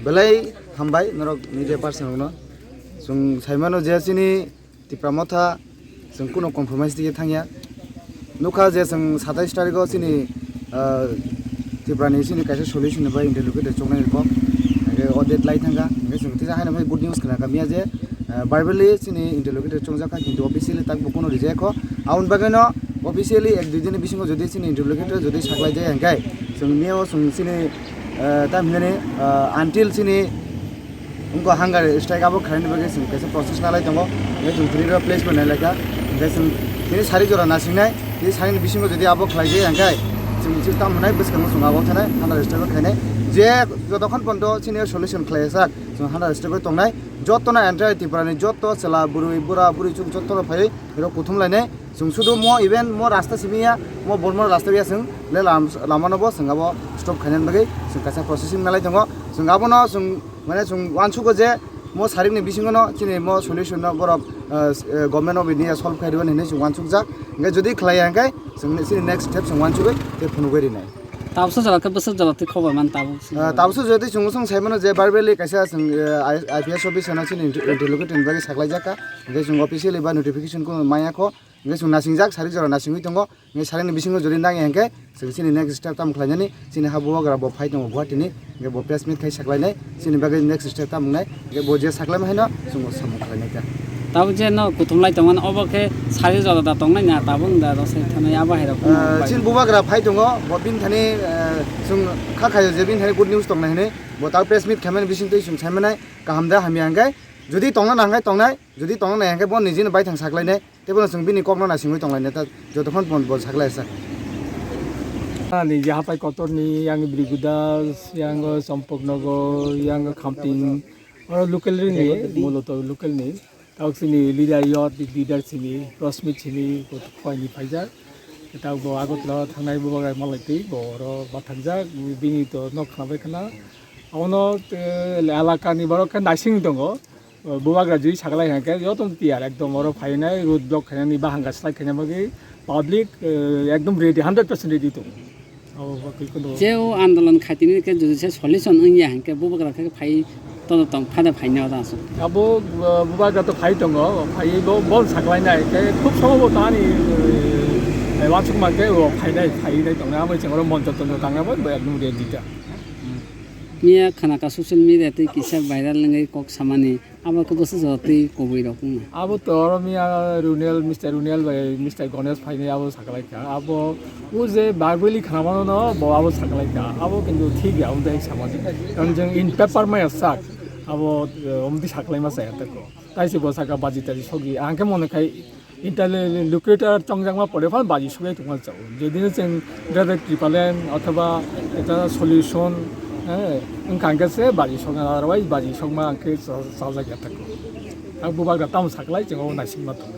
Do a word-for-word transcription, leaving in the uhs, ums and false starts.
Belai hambai norok media person rokno. Chwng saimano je chini Tipra Motha chwng kuno compromise diye thangya. Nukha je chwng satais tarikh o chini, ah, Tripura ni chini kaisa solution ni bai interlocutor chongnai kok. Hingke o date lai thangkha. Hingke chwng tisa haino phai good news khna kamiya je, ah, verbally chini interlocutor chongjak kha, kintu officially tak bo kuno rijak kho. Aboni bagwi no officially ek dui din ni bisingo jodi chini interlocutor jodi saklai jaya hingke chwng mio chwng chini, ah, tam hinani, ah, until chini Wngkha hunger strike abo khlaini bagwi chwng kaisa process nalai tongo. Hingke chwng tini oro place bo nailaikha. Hingke chwng tini sari jora nasingnai. Tini sari ni bisingo jodi abo khlaijak hingke chwng, chwng tamo hwnai bwskango chwng abo thanai hunger strike khlainai. Je jotokhon pondo chini solution khlaiya sak chwng hunger strike tongnai. Jotono entire Tripura ni joto chwla bwrwi bura bwrwi chwng jotono phaiwi oro kuthum lainai. Chwng sudu mo even mo rasta simi ya, mo Bormor rasta ya chwng le lam-, lama no bo chwng abo stop khainani bagwi chwng kaisa processing nalai tongo. Chwng abono chwng Mane chwng uansugo je mo sarikni bisingono chini mo solution no borok, eh, eh, government of India solve khai rwani hinwi chwng uansukjak. Hingke jodi khlaiya hingke chwng chini next step chwng uansugwi tei phunugwi rinai. Tabukso jora khe bwswk jora twi khobor man tabuk. Eh, tabukso jora twi chwng bwswng saimano je verbally kaisa chwng, eh, I-, I P S officer no chini inter-, interlocutor ni bagwi saklaijak kha. Hingke chwng officially ba notification ko maya kho. Hingke chwng nasingjak, sari jora nasingwi tongo. Hingke sarikni bisingo jodi nangya hingke, chwng chini next step tamo khlainani, chini ha bubagra bo phai tongo Guwahati ni, hingke bo press meet khai saklainai, chini bagwi next step tamo wngnai, hingke bo je saklaima haino, chwng bo samung khlainai kha. Tabuk je no kuthum lai tongmani, obo khe sari jora da tongnai na, tabuk da rosai thanai abo hai rok. Ah, chini bubagra phai tongo, bo bini thani, ah, chwng kha khaio je bini thani good news tongnai hinwi, bo tabuk press meet khaimani bisingtwi chwng saimanai, kaham da hamya hingke, jodi tongna nang khe tongnai, jodi tongna nang khe bo nijini baithang saklainai. Tei bono chwng bini kokno naisingwi tonglainai ta jotokhon bon bon saklai sak. Ani je hapai kotorni, yang Brigudas, yang Champaknagar, yang Khamting, oro local ni, muloto local ni. Tabuk chini leader, youth leader chini, Rosmit chini, bo Khowai ni phaijak. Tabuk bo Agartala thangnai bubagra malai twi, bo oro bathangjak, bini to nok khna bai khna. Abono, eh, elaka ni borok khe naising tongo. Bubagra jui saklai hwnkhe joto tiyar ekdom oro phainai road block khainani bahanga slai khaina bagwi public, eh, ekdom ready, hundred percent ready tongo. Abo bagwi kono je o andolon khaitini khe jodi se solution wngya hwnkhe bubagra khe phai tono tong phada phaina oro aswk. Abo, eh, bubagra to phai tongo, phai bo bon saklainai khe khub somo bo tani, eh, wansukma khe o phainai, phainai tongnai abo chengoro moncho tonjo tangna bo ekdom ready ta. Miya khana ka social media tei kisa viral wngwi kok samani. Abo khe bwswk jora twi kubui rok wngma. Abo to oro miya Runel, Mister Runel bai Mister Ganesh phainai abo saklaikha. Abo o je verbally khamano no bo abo saklaikha. Abo kintu thik ya, abo dai samani. Karon jeng in paper maya sak. Abo, eh, omdi saklaima saya tako. Tai se bo saka baji taji sogi. Ang khe mone khai interlocutor chongjakma pore phan baji sugwi tongma chao. Jedin cheng direct repellent othoba ekta solution, eh, wngkha hwnkhe se baji sokna, otherwise baji sokma hwnkhe cha-, chajakya tako. Ang bubagra tamo saklai cheng o naisingma tongo.